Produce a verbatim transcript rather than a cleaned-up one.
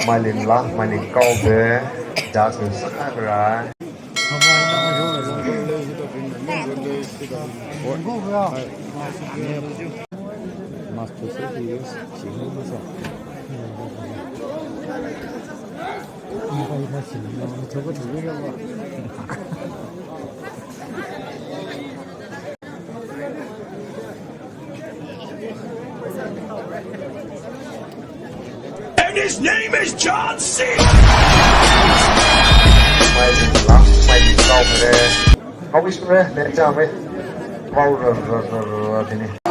Mailin la, mailin kaobe, judge saka kara. And his name is John Cena. Mailin la, mailin kaobe. Kaobe sure, ne jame. Wow, ra, ra, ra, ra, ra, dini.